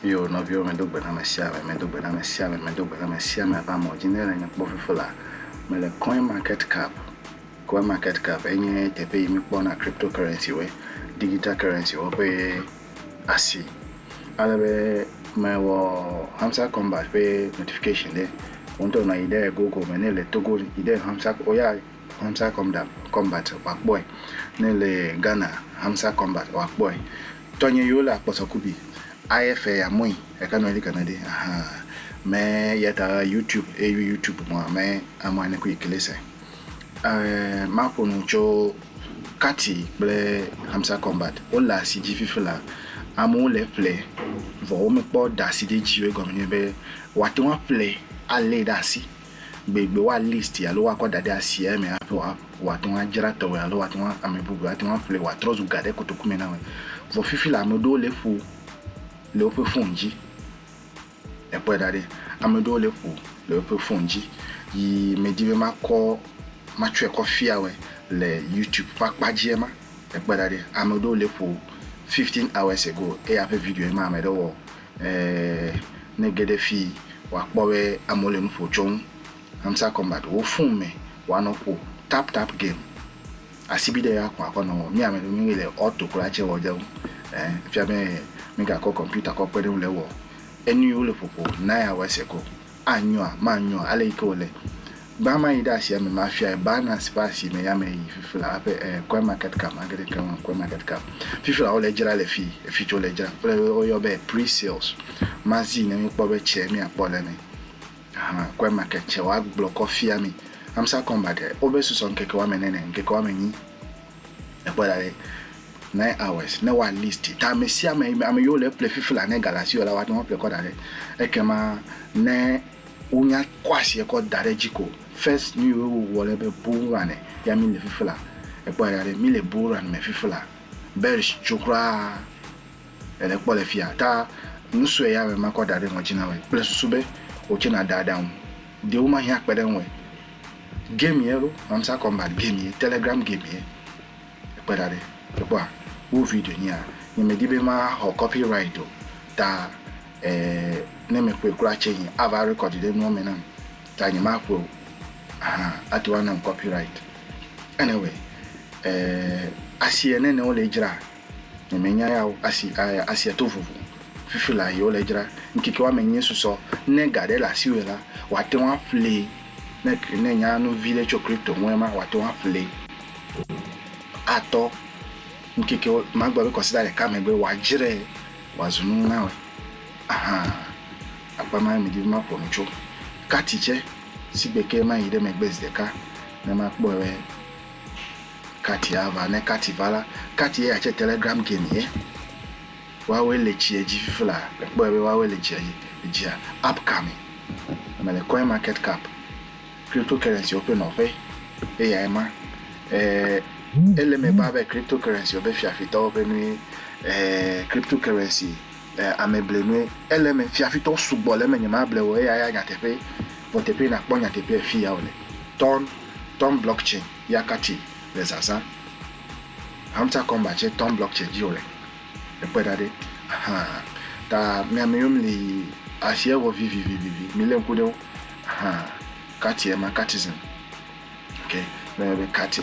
Yo nɔviwo medo gbe na ame sia ame, medo gbe na ame sia ame, medo gbe na ame sia ame ava mɔ dzi ne le nye kpɔ fifi la. Mele coin market cap. Coin market cap enye teƒe yi míkpɔna cryptocurrency woe, digital currency wo ƒe asi. Ale be mewɔ Hamster Kombat ƒe notification ɖe. Wo ŋutɔ nɔ anyi ɖe Google me ne le Togo yi ɖe Hamster oya Hamster Kombat wòakpɔe. Ne le Ghana Hamster Kombat wòakpɔe. Tɔnye yiwo le akpɔsɔkubi IFA amoe eka nɔ li kana ɖe ahan. Me ya ta YouTube eyi YouTube mɔ me amoe ne ku yi kele se. Maƒo nu tso Kati kple Hamster Kombat. Wole asi dzi fifi la. Amewo le eƒle vɔ womekpɔ da asi ɖe edzi o. Egɔme nye be woate ŋu aƒle alée ɖe asi. Gbegbe woa list alo woakɔ da ɖe asia me hafi wòate ŋu adzra tɔwòe alo woate ŋu ame bubu ate ŋu aƒle wòatrɔ zu ga ɖe kotoku me na wòe. Vɔ fifi la ame ɖewo le eƒo le woƒe fon dzi. Ekpɔe ɖa ɖe, ame ɖewo le ƒo le woƒe fon dzi yi medi be makɔ matsɔe kɔ fia wɔe le YouTube ƒe akpa dzie ma. Ekpɔe ɖa ɖe, ame ɖewo le ƒo 15 hours ago eya ƒe video ma ame ɖe wɔ. Ne ge ɖe fi wòakpɔ be amewo le nu ƒo tso ŋu. Hamster Kombat wo fon me wòanɔ ƒo tap tap game. Asibi ɖe ya ko akɔ nɔ wɔ. Mi ame ɖewo mi le auto kura tse wɔ dze ŋu. Fia be mi gakɔ computer kɔ kpe ɖe ŋu le wɔ. Enu yi wole ƒoƒo 9 hours ago. Anyoa, manyoa, ale yi ke wòle. Gbã ma yi ɖe asia me mafia Binance ƒe asi me ya me yi fifi la aƒe coin market cap ma ge ɖe coin market cap. Fifi la wole dzra le fi, efi tso le dzra. Wole woyɔ be pre-sales. Mazi ne mi kpɔ be tse miakpɔ le eme. Aha, coin market tse woagblɔ kɔ fia mi. Hamster Kombat wobe susɔ ŋkeke woame nene, ŋkeke woame nyi. Ekpɔe ɖa ɖe. 9 hours ne woa list ta ame sia ame ame yiwo le eƒle fifi la ne ga le asiwò la woate ŋu aƒle kɔ da ɖe. Ekema ne wonya kɔ asie kɔ da ɖe edzi ko first nu yiwo wowɔ le be bull run ya mi le fifi la. Ekpɔe ɖa ɖe mi le bull run me fifi la. Bearish tso kura ele kpɔ le fia ta nu sue ya me makɔ da ɖe ŋɔdzi na wòe kple susu be wòtse na da aɖaŋu. Ɖewo mahiã kpe ɖe ŋuwòe. Game ye lo, Hamster Kombat game ye, Telegram game ye. Ekpɔe ɖa ɖe. Ekpɔa? Wo video nyia, nye medi be maxɔ copyright o. Ta ne meƒoe kura tse nye ava record ɖe nua me nam. Ta nye maƒoe o. Aha, ate ŋu anam copyright. Anyway, asie nene wole dzra. Nye menya ya o. Asi, asia to vovo. Fifi la yi wole dzra. Ŋkeke woame enyi susɔ. Ne ga ɖe le asiwò la, wòate ŋu aƒlee. Ne, ne nya nu vi ɖe tso crypto ŋue ma, wòate ŋu aƒlee. Atɔ ŋkeke magblɔ be kɔsiɖa ɖeka megbe wòadzrae wòazu nu na wòe. Aha, akpa ma medi be maƒo nu tso. Kati tsɛ, sigbe ke mayi ɖe megbe zi ɖeka ne makpɔe be Kati ava. Ne Kati va la, Kati eya tsɛ Telegram game ye. Woawoe le tsia dzi fifi laa. Èkpɔe be woawoe le tsia dzi dzia? Upcoming. Mele coin market cap, cryptocurrency woƒe nɔƒe eyae ma. Ele eme baa be cryptocurrency wobe fiafitɔwo ƒe nue, cryptocurrency ameblenue. Ele eme, fiafitɔwo sugbɔ le eme nyemable o, eya ya nyateƒe. Vɔ teƒe nakpɔ nyateƒe fi ya wòle. Ton, Ton blockchain ya Kati le zazã. Hamster Kombat tsɛ Ton blockchain dzi wòle. Ekpɔe ɖa ɖe. Ahan. Ta mi ame yiwo mli asia wɔ vivivivivi, milé ŋku ɖe wo. Ahan. Kati ema, Katism. Ok. Meyɔ be Kati.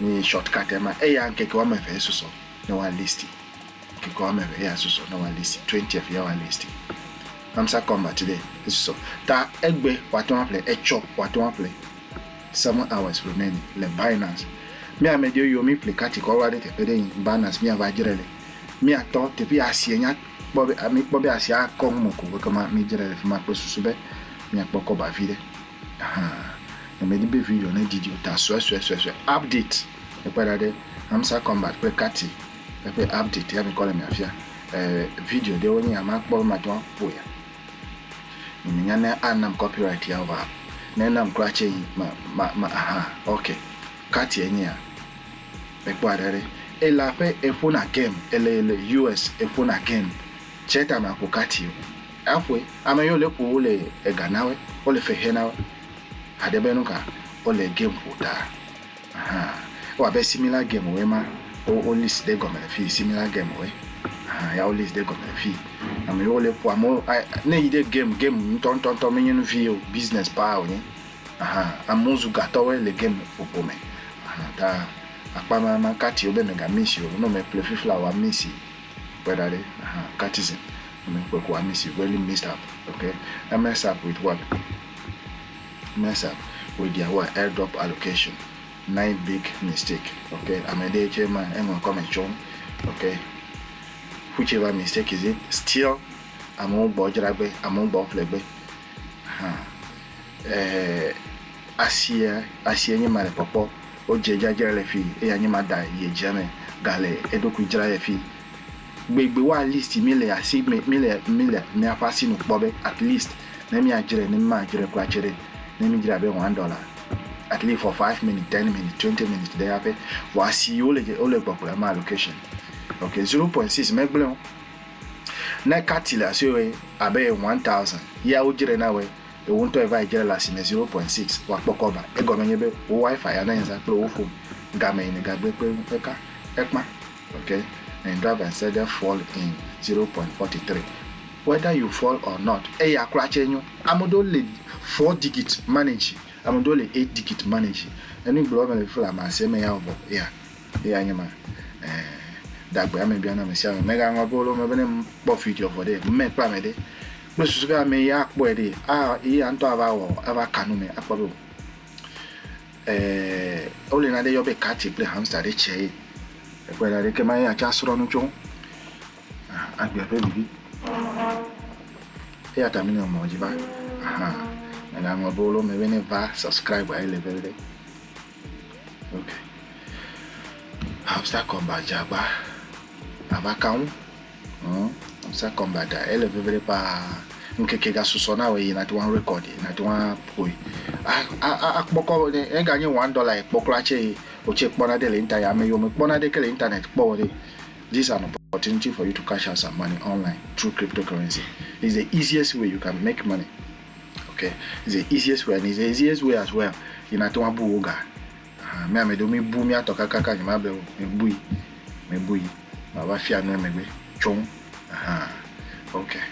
Mi shortcut ema. Eya ŋkeke woame eve esusɔ ne woa listi. Ŋkeke woame eve eya susɔ ne woa listi. 20th ya woa listi. Hamster Kombat ɖe esusɔ. Ta egbe woate ŋu aƒle, etsɔ woate ŋu aƒle. 7 hours remaining le Binance. Mi ame ɖewo yiwo mi ƒle kati kɔ va ɖe teƒe ɖe yi Binance miava dzrae le. Miatɔ teƒe ya asie nya kpɔ be mi kpɔ be asia akɔ ŋume ko ekema mi dzrae le fima kple susu be miakpɔ kɔba viɖe. Ahan. Nye medi be video ne didi o ta suesuesuesue. Update ekpɔe ɖa ɖe Hamster Kombat kple Kati eƒe update ya mi kɔ le mia fia. Video ɖewo nye ya makpɔ be mate ŋu aƒoe. Nyemenya ne anam copyright ya o ne enam kura tse yi ma ma ma aha ok. Kati enye ya. Mekpɔ aɖe ɖe. Ele aƒe eƒona game ele le US eƒona game. Tse ta maƒo kati o. Aƒoe. Ame yiwo le ƒo wole ega na woe. Wole fe xe na woe. Haɖe be nuka wole game ƒo ta. Aha. Ewɔ abe similar game woe ma. Wo wo list ɖe gɔme le fi similar game woe. Aha, ya wo list ɖe gɔme le fi. Ame yiwo le ƒo amewo ne yi ɖe game game ŋutɔŋutɔŋutɔ menye nu vi o business paa wònye. Aha, amewo zu gatɔwoe le game ƒoƒo me. Aha, ta akpa ma ma kati wo be mega miss o. Ne me ƒle fifla wa miss kpɔe ɖa ɖe. Aha, Catizen. Ne me ƒle ko wa miss really missed out. Okay. I mess up with what? Mess up with their what? Airdrop allocation. Nine big mistake. Okay. Ame ɖe tse ma eŋlɔ comment tso. Okay. Whichever mistake is it, still amewo gbɔ dzragbe, amewo gbɔ ƒlegbe. Aha. Asia, asia nye ma le kpɔkpɔ. Wodze dzadzra le fi eya nye ma da yi dzia me gale eɖokui dzra le fi. Gbegbe wa list mi le asi me mi le mi le miaƒe asi nu kpɔ be at least ne miadzrae ne madzrae kura tse ɖe ne mi dzra abe $1 at least for 5 minutes, 10 minutes, 20 minutes ɖe haƒe vɔ asi wole wole gbɔgblɔ ma allocation. Okay, 0.6 megblẽ o. Ne kati le asi woe abe 1000 ya wodzrae na woe ewo ŋutɔ eva yi dzra le asi me 0.6 woakpɔ kɔba. Egɔme nye be wo wifi ya ne zã kple wo phone game yi ne gagbe kpe eka ekpa. Okay, and drive and said fall in 0.43. Whether you fall or not, eya kura tse nyo. Ame ɖewo le four digit manage, ame ɖewo le eight digit manage. Enu gblɔ me le fi la ma se me ya vɔ ya eya nye ma. Dagbe ame bia na ame sia ame. Megaŋlɔ be wolo me be ne kpɔ video vɔ ɖe me kple ame ɖe. Kple susu be ame ya akpɔe ɖe a eya ŋutɔ ava wɔ ava ka nu me akpɔ be o. Wole nane yɔ be Cati kple hamster ɖe tse ye. Ekpɔe ɖa ɖeke ma ya tsa srɔ̃ nu tso agbea ƒe vivi. Eya ta mi nɔ mɔ dzi va. Aha. Megaŋlɔ be wolo me be ne va subscribe ayi le veve ɖe. Okay. Hamster Kombat dzagba. Ava ka ŋu. Hamster Kombat ele veve ɖe paa. Ŋkeke gasusɔ na wɔ yi nate ŋu record nate ŋu aƒoe. Akpɔkɔ ne eganye $1 ekpɔ kura tse ye wotse kpɔna ɖe le internet ame yiwo mekpɔna ɖeke le internet kpɔ o ɖe. This is an opportunity for you to cash out some money online through cryptocurrency. It's the easiest way you can make money. Okay, it's the easiest way and it's the easiest way as well. You know, to abu woga. Mi ame ɖewo mi bu miatɔ kakaka nye ma be o mi bui mi bui ma va fia nu emegbe tso. Aha. Okay.